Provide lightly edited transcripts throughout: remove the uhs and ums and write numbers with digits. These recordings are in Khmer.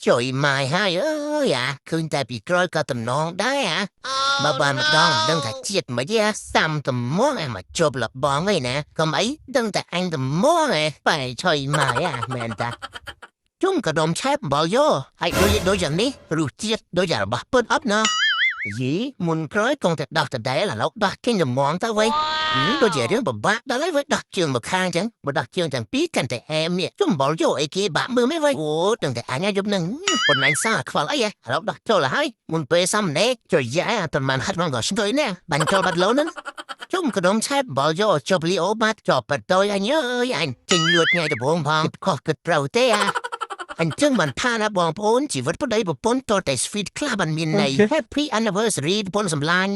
ជួយម៉ាយហើយអើយអាឃើញតែពីក្រោយក៏តំណងដែរអាបើបានម្ដងដឹងថាជាតិមិនទេសាំតំងអាមកជប់លបងឯណាកុំអីដឹងតែអញតំងឯបែឆុយម៉ាយអាមែនតាជុំក៏ដុំឆែបអំបល់យោហើយដូចយ៉ាងនេះរសជាតិដូចយ៉ាងរបស់ពិតអត់ណោះយីមុនក្រោយកងតែដោះតដែលឥឡូវដោះចេញតំងទៅវិញដូចជារឿងពិបាកដល់ហើយវិញដោះជើងមកខាងចឹងបើដោះជើងទាំងពីរកាន់តែអែមនេះជុំអំបល់យោអីគេបាក់មើលមិនវិញអូដឹងតែអញយប់នឹងប៉ុន្តែសាខ្វល់អីឥឡូវដោះចូលហើយមុនពេលសំណេចុយយ៉ាអត់បានហាត់មកក៏ស្ទុយណែបាញ់ចូលបាត់លោនឹងជុំកដុំឆែបបល់យោជប់លីអូបាត់ចប់បតយអញអើយអញចេញលួចថ្ងៃដំបងផងខុសគិតត្រូវទេអាអញ្ចឹងបានថាណាបងប្អូនជីវិតប្តីប្រពន្ធតតែ sweet ខ្លះបានមានន័យ Happy anniversary ប្រពន្ធសម្លាញ់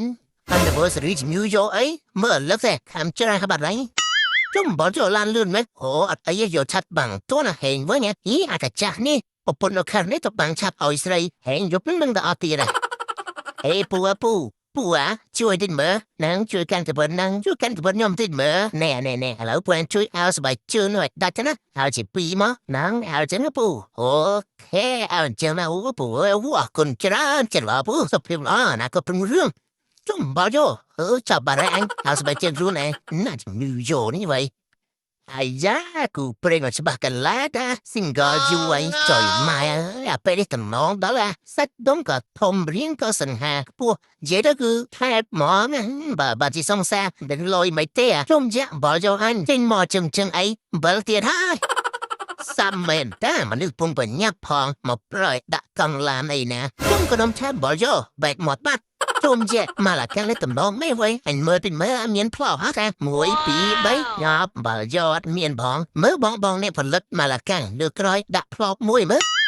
anniversary ជំងឺយកអីមើលលឹកទេខាំច្រើនបាត់ហើយជុំបល់ចូលឡានលឿនមែនអូអត់អីយកឆាត់បាំងតួណាហេងវិញយីអាកាចាស់នេះប្រពន្ធនៅខាងនេះទៅបាំងឆាប់ឲ្យស្រីហេងយប់នឹងទៅអត់ទៀតហេពូពូពូអាជួយតិចមើលនឹងជួយកាន់ទៅប៉ុណ្ណឹងជួយកាន់ទៅប៉ុណ្ខ្ញុំតិចមើលណែណែណែឥឡូវពូជួយឲ្យសบายជឿនឲ្យដាច់ណាឲ្យជាពីរមកនឹងឲ្យចឹងពូ OK ឲ្យចឹងណាអូពូអើយអរគុណច្រើនចិត្តឡាពូសុខភាពល្អណាក៏ព្រឹងរឿងជុំបល់យោអឺចាប់បារអញឲ្យសบายជឿនខ្លួនឯងណាជំងឺយោនេះវ៉ៃអាយ៉ាគូប្រេងច្បាស់កន្លាតា single យូរអីចុយម៉ែអើយអាពេលនេះតំណងដល់អាសាច់ដុំក៏ធំរៀងក៏សង្ហាខ្ពស់និយាយទៅគឺថែបហ្មងបើបើជាសង្សារដឹងលយមិនទេជុំយ៉ាបល់យកអញចេញមកចឹងចឹងអីបើទៀតហើយសាំមែនតាមនុស្សពងបញ្ញាប់ផងមកប្រយដាក់កង់ឡានអីណាជុំក៏នំឆែបបល់យកបែកមាត់បាត់ជុំជាមកឡាកាំងនេះតំណងមេវិញអញមើលពីមើលអត់មានផ្លោហ่ะតា1 2 3ញាប់បើយកអត់មានផងមើលបងបងនេះផលិតមកឡាកាំងលើក្រោយដាក់ផ្លោមួយមើល